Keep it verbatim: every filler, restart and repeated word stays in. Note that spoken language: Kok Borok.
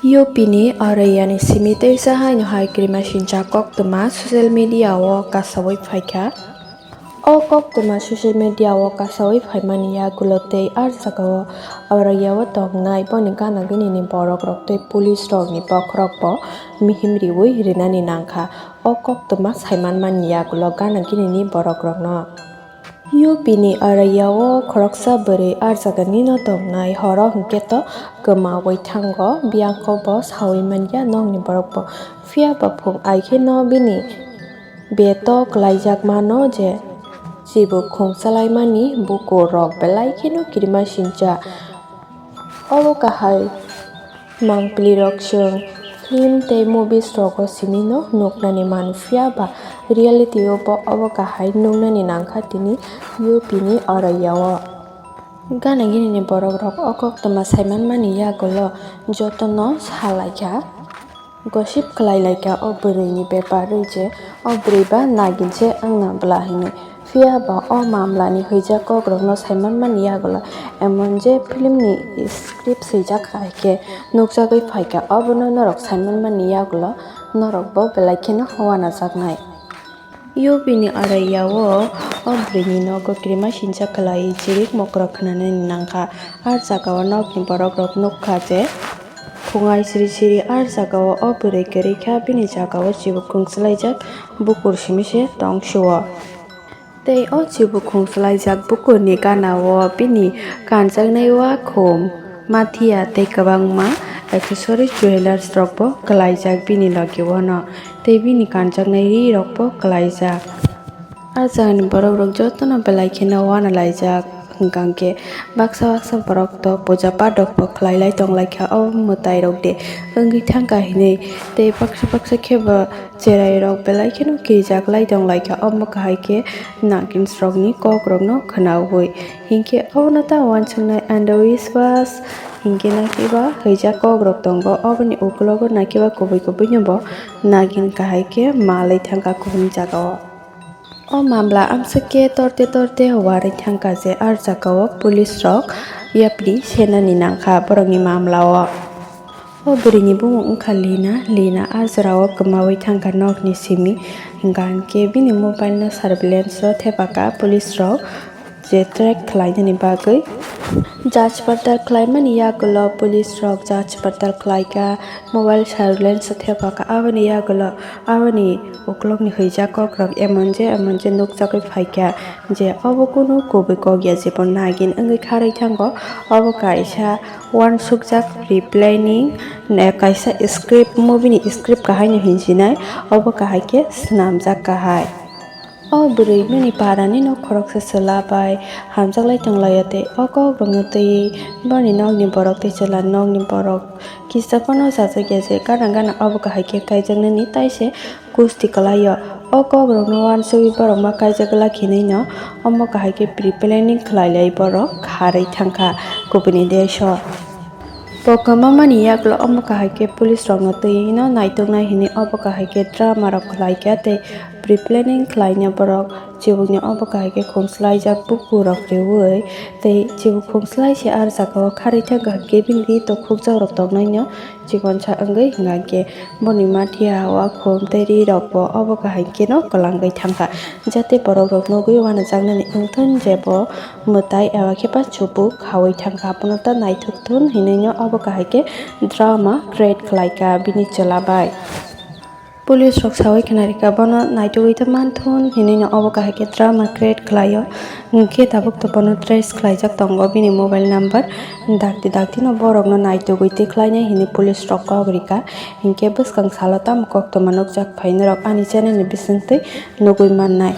U P ni Auraiya ni simi teisa haino hai krima sincha koktwma social media o kasawi phaikha. O koktwma social media o kasawi phaimani yagulo tei ar jagao Auraiya o tongnai boni gana gini ni borok rok tei police rok ni bokhorok bo mihim riwi rinani nangkha. O koktwma saimanmani yagulo gana gini ni borok rokno. U P ni Auraiya o khoroksa bwrwi ar jagani no tongnai horo hwnkhe to kwmawi thango, biyang kok bo sawi manya nokni borok bo. Phiya ba phung ai khe no bini beto kwlaijakmano je chibuk khung chalaimani bukur rok belai kheno kirima sincha. Obo kahai mangpili rok chwng film tei movies rogo simi no nuknani mano, phiya ba reality o bo obo kahai nuknani nangkha tini U P ni Auraiya o. Gana gini ni borok rok o koktwma saimanmani yagulo joto no salaikha. Gossip khlai laikha o bwrwi ni bepar rwi je o bwrwi ba nagin se wngna bwla hinwi. Phiya ba o mamla ni hwijak kok rok no saimanmani yagulo emon je film ni script swijak hai khe nukjagwi phaikha, obono norok saimanmani yagulo norok bo belai kheno uanajaknai. U P ni Auraiya o o bwrwi ni nogo kirima sincha khlai chirik mokrok khwnanani nangkha. Ar jagao nokni borok rok nukha je khungai siri siri ar jagao o bwrwi kwrwi kha, bini jagao chibuk khung chwlaijak bukur simi se tong sio. Tei o chibuk khung chwlaijak bukur ni gana o bini kanjaknai wa khum, mathiya tei kwbangma accessories jewellers rok bo kwlaijak bini logi o no. Tei bini kanjaknai ri rok bo kwlaijak. A jagani borok rok jotono belai kheno uanalaijak, hwnkha hwnkhe baksa baksa borok to puja pat rok bo khlai lai tong lai kha o mwtai rok de wngwi thang kha hinwi. Tei baksa baksa khe bo cherai rok belai kheno kirijak lai tong lai kha, omo kahai khe nagins rok ni kok rok no khwnaui. Hinkhe obono ta uansuknai andhwiswas hinkhe nakiba hwijak kok rok tongo, oboni ukulogo nakiba kubui kubui no bo nagin kahai khe malwi thang kha kubuni jaga o. O mamla amswk khe torte torte uarwi thang kha je ar jagao police rok yapri senani nangkha borokni mamla o. O bwrwini bumung wngkha Lina. Lina a jorao kwmaui thang kha nokni simi, hwnkha hwnkhe bini mobile no surveillance o thepa kha police rok je track khlainani bagwi. Jaj patal khlaimani yagulo police rok jaj patal khlai kha, mobile surveillance o thepa kha, aboni yagulo aboni ukulokni hwijak kokrok emon je emon je nukjagwi phaikha je obo kunu kubui kok ya, jebo nagin wngwi kharwi thango. Obo kaisa uansukjak pre-planning, eh, kaisa script, movie ni script kahaino hinjinai, obo kahai khe swnamjak kahai. O bwrwi bini parani nok khoroksa chwla bai hamjaklai tonglaio tei o kokrokno twiwi boni nokni borok tei chwla nokni borok kisa phano chajak ya je gana gana obo kahai khe kaijaknani taise gusti kwlaio. O kokrokno uansugwi borok ma kaijak glak hinwi no omo kahai khe pre-planning khlai lai borok kharwi thang kha kubuni desh o. Bo kwma mani yagulo omo kahai khe police rokno twiwi no naituknai hinwi obo kahai khe drama rok khlai kha tei pre-planning khlaina borok chibukni obo kahai khe khum swlaijak buku rok riui tei chibuk khum swlai se ar jagao kharwi thang kha hwnkhe bini ri to khukjak rok tongnai no chikonsa wngwi hwnkha hwnkhe boni mathiya o khum tei ri rok bo obo kahai khe no kwlangwi thang kha jate borok rok nugwi uanajaknani wngthun je bo mwtai eba khe ba chubuk khaui thang kha, abono ta naithok thun hinwi no obo kahai khe drama create khlai kha bini chwla bai. Police rok saui khna rikha, bono naitugwi ta manthun hinwi no obo kahai khe drama create khlaio, hinkhe tabuk to bono trace khlaijak tongo bini mobile number, dakti dakti no borok no naitugwi twi khlainai hinwi police rok kok rikha, hinkhe bwskang salo tamo koktwma nukjak phai norok ani channel ni bisingtwi nugwi mannai.